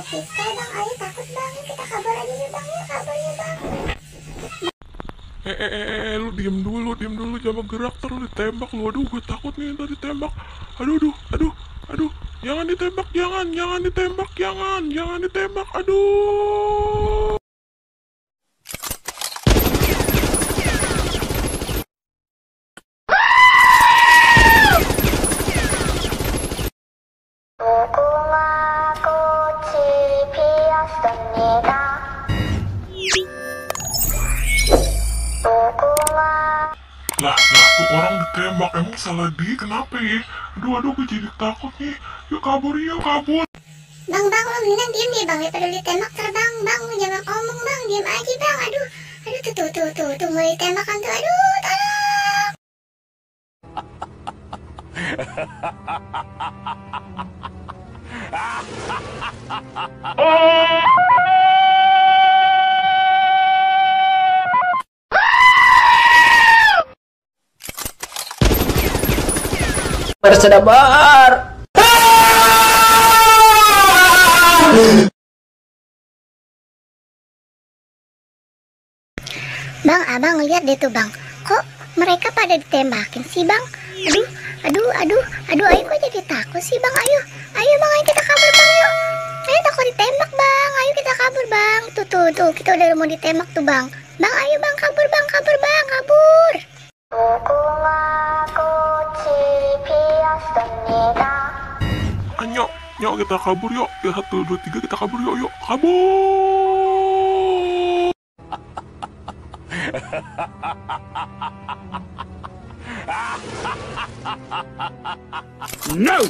pistol bang, ayo takut bang, kita kabar aja nih bang, ya kabarnya bang. Lu diem dulu, jangan gerak terus ditembak lu. Aduh, gue takut nih tadi tembak. Aduh, jangan ditembak, jangan ditembak, jangan ditembak, aduh. Lah, tuh orang ditembak, emang salah dia kenapa ya? Aduh, gue jadi takut nih. Yuk kabur. Bang, lo mendingan diem deh bang, daripada ditembak terbang bang, lu jangan ngomong bang, diem aja bang. Aduh, tuh mulai tembakan tuh, aduh, tolong. Bersedabar. Bang, abang lihat deh tuh bang, kok mereka pada ditembakin sih bang? Aduh, ayo kok jadi takut sih bang? Ayo bang, ayo kita kabur bang, yuk. Ayo takut ditembak bang, ayo kita kabur bang. Tuh, kita udah mau ditembak tuh bang. Bang, ayo bang, kabur bang, kabur. Yuk kita kabur yuk. Ya 1, 2, 3 kita kabur yuk. Kabur. No.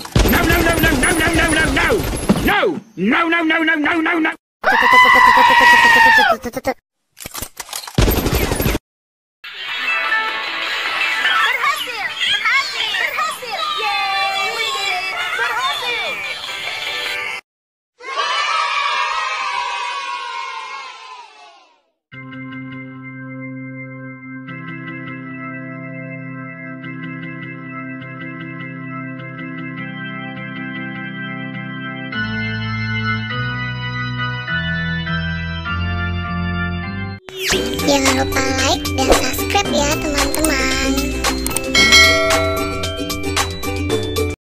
Jangan lupa like dan subscribe ya teman-teman.